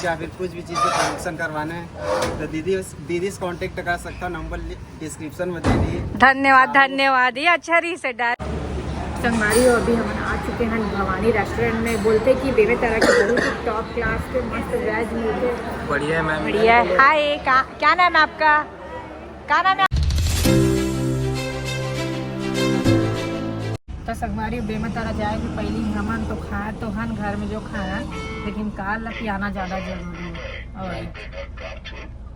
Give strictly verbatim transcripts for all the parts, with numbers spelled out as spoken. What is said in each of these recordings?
या फिर कुछ भी चीज़ के प्रोडक्शन करवाना है तो दीदी, दीदी से कॉन्टेक्ट कर सकता हूँ, नंबर डिस्क्रिप्शन में दे दिए। धन्यवाद, धन्यवाद। ये अच्छा रही से डाल। संगवारी हो, अभी हम आ चुके हैं भवानी रेस्टोरेंट में। बोलते कि बेमेतरा के बहुत ही टॉप क्लास के मस्त वेज मिलते। बढ़िया है मैम। बढ़िया है। हाय, का क्या नाम है आपका? का नाम है? तो संगवारी, बेमेतरा जाए के पहली हमन तो खाए तो हन घर में जो खाए, लेकिन कार ला पियाना ज्यादा जरूरी है। और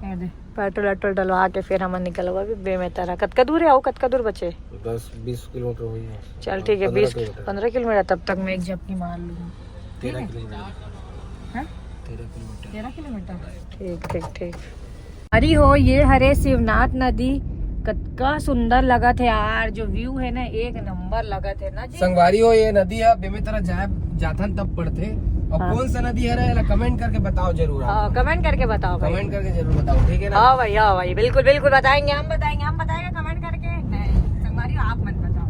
ये दे। पेट्रोल वेट्रोल डलवा के फिर हमन निकलबो अभी बेमेतरा। कतका दूर है? आओ, कतका दूर बचे? दस बीस किलोमीटर होही। चल ठीक है, पन्द्रह बीस किलोमीटर। पन्द्रह किलोमीटर, तब तक मैं एक झपकी मार लूँ। तेरह किलोमीटर। हाँ? तेरह किलोमीटर। तेरह किलोमीटर। ठीक, ठीक, ठीक। अरे हो, ये हरे शिवनाथ नदी, कतका सुंदर लगत है यार। जो व्यू है ना, एक नंबर लगत है ना जी। संगवारी हो, ये नदी है बेमेतरा जाए जाथन तब पड़थे। और हाँ। कौन सा नदी है रे, एला कमेंट करके बताओ जरूर आप। हाँ, कमेंट करके बताओ भाई। कमेंट करके जरूर बताओ, ठीक है ना? हाँ भाई, हाँ भाई, बिल्कुल बिल्कुल बताएंगे हम, बताएंगे हम, बताएंगे कमेंट करके। नहीं, संगवारी हो, आप मत बताओ।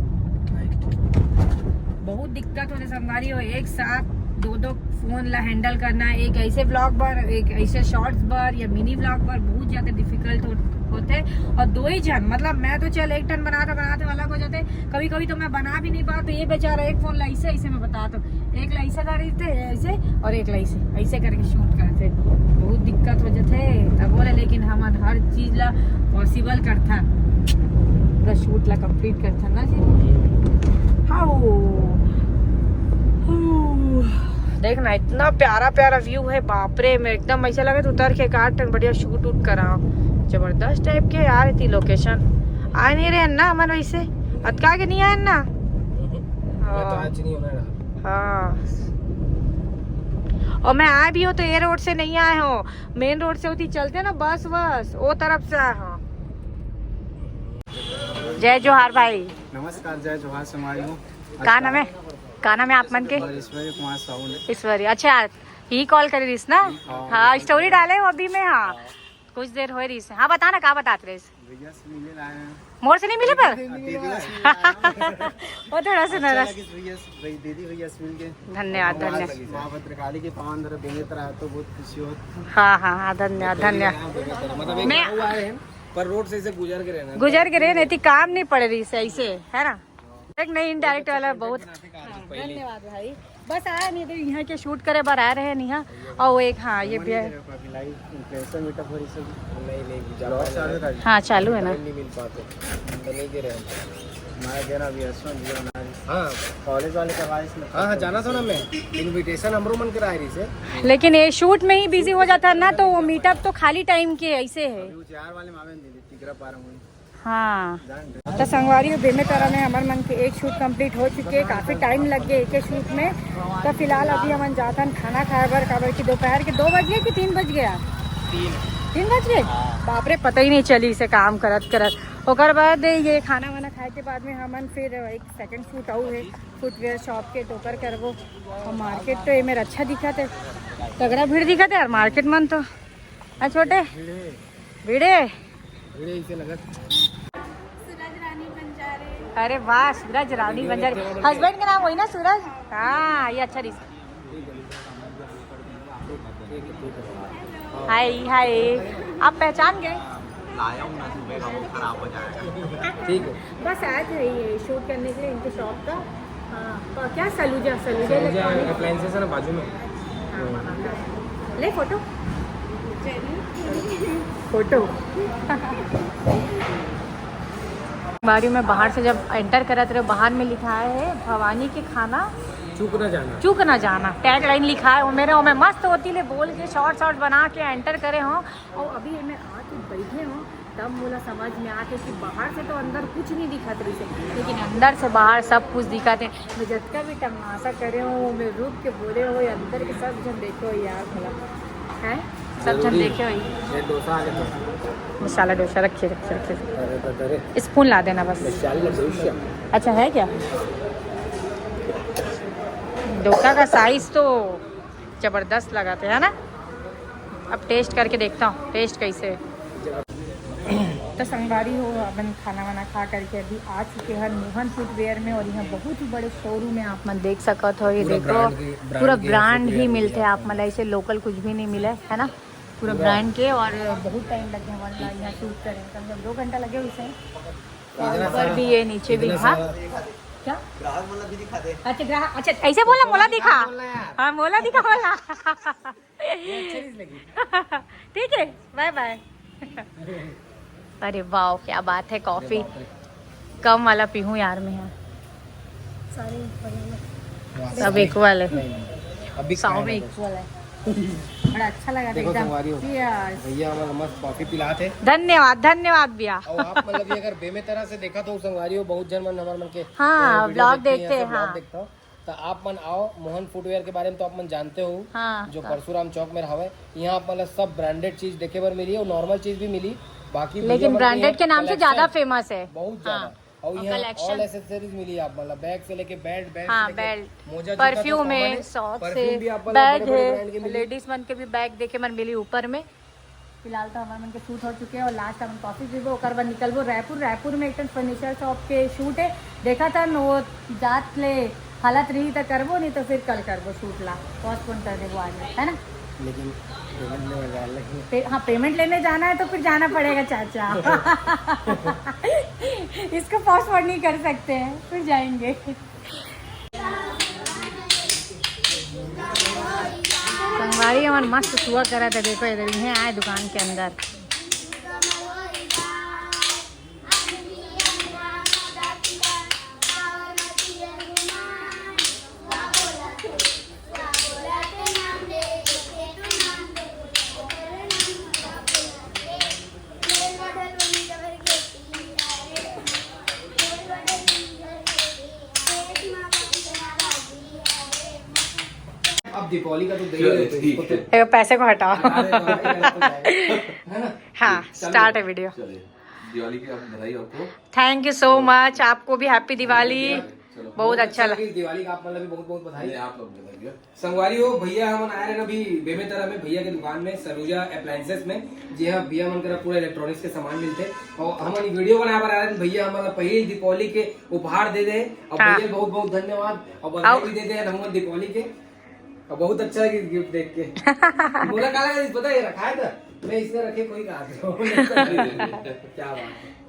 बहुत दिक्कत होथे संगवारी हो, एक साथ दो दो फोन ला हैंडल करना, एक ऐसे व्लॉग बर, एक ऐसे शॉर्ट्स बर या मिनी व्लॉग बर, बहुत ज्यादा डिफिकल्ट हो, होथे। और दो ही जन, मतलब मैं तो चल एक ठन बनात बनात अलग हो जाते, कभी कभी तो मैं बना भी नहीं पाता। तो ये बेचारा एक फोन ला ऐसे ऐसे में बता, तो एक ला ऐसे धर देते ऐसे और एक ला ऐसे ऐसे करके शूट करते, बहुत दिक्कत हो जाथे तब बोले। लेकिन हमन हर चीज ला पॉसिबल करथन, पूरा शूट ला कंप्लीट करथन ना जी। हाँ, देख ना, इतना प्यारा प्यारा व्यू है, बाप रे। मैं एकदम ऐसा लगे तो उतर के काट बढ़िया शूट उट कराओ। जबरदस्त टाइप के यार इतनी लोकेशन। आए नहीं रहे ना हमन वैसे, अतका के नहीं आए ना। मैं तो आज नहीं होना यार। हाँ, और मैं आए भी हूँ तो ये रोड से नहीं आए हूँ, मेन रोड से होती चलते ना बस वस, वो तरफ से आए हूँ। जय जोहार भाई। नमस्कार, जय जोहार समाज हो। का नाम है, का नाम है आप मन के? और ईश्वरी कुमार साहू ने। ईश्वरी, अच्छा, ही कॉल करे रहीस ना? हाँ। हाँ, स्टोरी डाले हो अभी में। हाँ, कुछ देर होए रहीस। हाँ, बता ना, का बतात रहीस? भैया से मिले लाए हैं। मोर से नहीं मिले पर? दीदी से मिले आए हैं। वो थोड़ा सा अच्छा नरस। लगे भैया से, भाई, दीदी भैया से मिल के। धन्यवाद, भगवान धन्यवाद। माँ भद्रकाली के पावन धरा बेमित्र आए तो बहुत खुशी हो। हाँ, हाँ, हाँ, धन्यवाद, धन्यवाद। मतलब एक मैं गाँव आए हैं, पर रोड से ऐसे गुजर के रहना। गुजर के रहे, नहीं तो काम नहीं पड़े रहीस ऐसे, है ना? एक नहीं, इनडायरेक्ट वाला बहुत। हाँ, धन्यवाद भाई। बस आया नहीं तो यहाँ के शूट करे बर आ रहे हैं यहाँ। और वो एक, हाँ, ये भी है। नहीं, नहीं, ज्यादा हाँ, चालू है ना। नहीं मिल पाते, तो नहीं दे रहे हम। मैं दे रहा अभी, हंसो, जियो ना। हाँ। कॉलेज वाले करवाए इसमें। हाँ, हाँ, जाना था ना मैं। इनविटेशन हमरो मन कराए रहीस। लेकिन ये शूट में ही बिजी हो जाता है ना, तो वो मीटअप तो खाली टाइम के ऐसे है। अभी वो चार वाले मामे में दे दे, टिकरा पार में। हाँ, तो संगवारी हो, बेमेतरा में हमर मन के एक शूट कंप्लीट हो चुके हे। काफी टाइम लग गए एक शूट में। तो फिलहाल अभी हमन जाथन खाना खाए बर, काबर कि दोपहर के दो बज गए कि तीन बज गया? तीन। तीन बज गए। हाँ। बाप रे, पता ही नहीं चली इसे काम करत करत। ओकर बाद ये खाना वाना खाए के बाद में हमन फिर एक सेकंड शूट आऊ है, फुटवेयर शॉप के टोकर करबो। और मार्केट तो ये मेरा अच्छा दिखत है, तगड़ा भीड़ दिखत है यार मार्केट मन तो। हाँ छोटे, भीड़ है। भिड़े। भिड़े इसे लगत। सूरज रानी बंजारे। अरे वाह, सूरज रानी बंजारे। हस्बैंड के नाम वही ना, सूरज? हाँ, ये अच्छा दिस। हाय, हाय। आप पहचान गए? लाया हूँ ना सुबह का, वो खराब हो जाएगा। ठीक है। बस आए थे ये शूट करने के लिए इनके शॉप का। हाँ, तो क्या सलूजा, सलूजा सलूजा इलेक्ट्रॉनिक्स। अप्लायंसेस है ना बाजू में। हाँ, हाँ, हाँ। ले फोटो। फोटो। बारी में बाहर से जब एंटर करत रहे, बाहर में लिखा है भवानी के खाना चूक ना जाना। चूक ना जाना, टैग लाइन लिखा है। वो मेरे, वो मैं मस्त होती ले बोल के शॉर्ट शॉर्ट बना के एंटर करे हो। और अभी मैं आके बैठे हो तब मोला समझ में आके कि बाहर से तो अंदर कुछ नहीं दिखत रहिसे, लेकिन अंदर से बाहर सब कुछ दिखत हे। मैं जतका भी तमाशा करे हो, मैं रुक के बोले हो, अंदर के सब झन देखे हो यार, मोला है, सब झन जरूरी। देखे हो। ये डोसा आ गया। मसाला डोसा रखिए, रखिए, रखिए। अरे तो अरे। स्पून ला देना बस। मसाला डोसा। अच्छा है क्या? डोसा का साइज तो जबरदस्त लगाते हैं ना। अब टेस्ट करके देखता हूँ टेस्ट कैसे है। तो संगवारी हो, अपन खाना वाना खा करके अभी आ चुके हैं मोहन फुटवेयर में, और यहाँ बहुत ही बड़े शोरूम है, आप मन देख सकत हो। ये पूरा देखो, brand के, brand पूरा के ब्रांड ही मिलते हैं आप मन ला, ऐसे लोकल कुछ भी नहीं मिले, है ना, पूरा ब्रांड के। और बहुत टाइम लगे हमारे यहाँ शूट करें, कम से कम दो घंटा लगे उसे। और ऊपर भी ये, नीचे भी। हाँ, क्या ग्राहक? मतलब भी दिखा दे। अच्छा, ग्राहक, अच्छा, ऐसे बोला, मोला दिखा। हाँ, मोला दिखा, बोला। ठीक है, बाय बाय। अरे वाह, क्या बात है, कॉफी कम वाला पीहूँ यार मैं यहाँ। सब इक्वल है। अभी सौ में इक्वल है। बड़ा अच्छा लगा था एकदम। भैया हमारा मस्त कॉफी पिलाते। धन्यवाद, धन्यवाद भैया। और आप मतलब ये अगर बेमेतरा से देखा तो संगवारी हो, बहुत जन मन हमारे मन के हाँ, ब्लॉग देखते हैं, हाँ। देखता हूँ। तो आप मन आओ, मोहन फुटवेयर के बारे में तो आप मन जानते हो, हाँ, जो परशुराम चौक में रहावे। यहाँ आप मतलब सब ब्रांडेड चीज देखे बर मिली और नॉर्मल चीज भी मिली। बाकी लेकिन ब्रांडेड के नाम से ज्यादा फेमस है, बहुत ज्यादा। हाँ। और यहाँ ऑल एसेसरीज मिली आप मतलब, बैग से लेके बेल्ट, बैग हाँ, से लेके बेल्ट, मोजा, जूता, परफ्यूम है, सॉक्स है, बैग है, लेडीज मन के भी बैग देखे मन मिली ऊपर में। फिलहाल तो हमारे मन के शूट हो चुके हैं और लास्ट हम कॉफी पीबो, ओकर बाद निकलबो रायपुर। रायपुर में एक ठन फर्नीचर शॉप के शूट है, देखा था न, वो जात ले हालत रही तो करबो, नहीं तो फिर कल करबो शूट ला, पोस्टपोन कर देबो आज, है ना। लेकिन पेमेंट लेने जाना है। पे, हाँ, पेमेंट लेने जाना है तो फिर जाना पड़ेगा चाचा। इसको पोस्टपोन नहीं कर सकते हैं, फिर जाएंगे। संगवारी हमारे मस्त सुआ करा था, देखो इधर ही है आए दुकान के अंदर। अब दीपावली का तो दे ही रहे थे, इसको तो ए, पैसे को हटाओ। हटा देता हूँ, है ना? हाँ, स्टार्ट है वीडियो। चलिए, दिवाली की आप बधाई आपको। थैंक यू सो मच, आपको भी हैप्पी दिवाली। बहुत अच्छा लगा। दिवाली का आप मतलब भी बहुत बहुत बधाई। आप लोग संगवारी हो, भैया हमन आए रहे अभी बेमेतरा में भैया के दुकान में, सरूजा अप्लायंसेस में, जी हाँ, भैया मन करा पूरा इलेक्ट्रॉनिक्स के सामान मिलते। और हमन वीडियो बनाए बर आए रहे, भैया हमन पहले दीपावली के उपहार दे दे, और हाँ। भैया बहुत बहुत धन्यवाद और बधाई भी दे दे हमन दीपावली के। और बहुत अच्छा लगे गिफ्ट देख के। मोला काला पता है, रखा है था, मैं इसने रखे कोई कहा था। क्या बात है।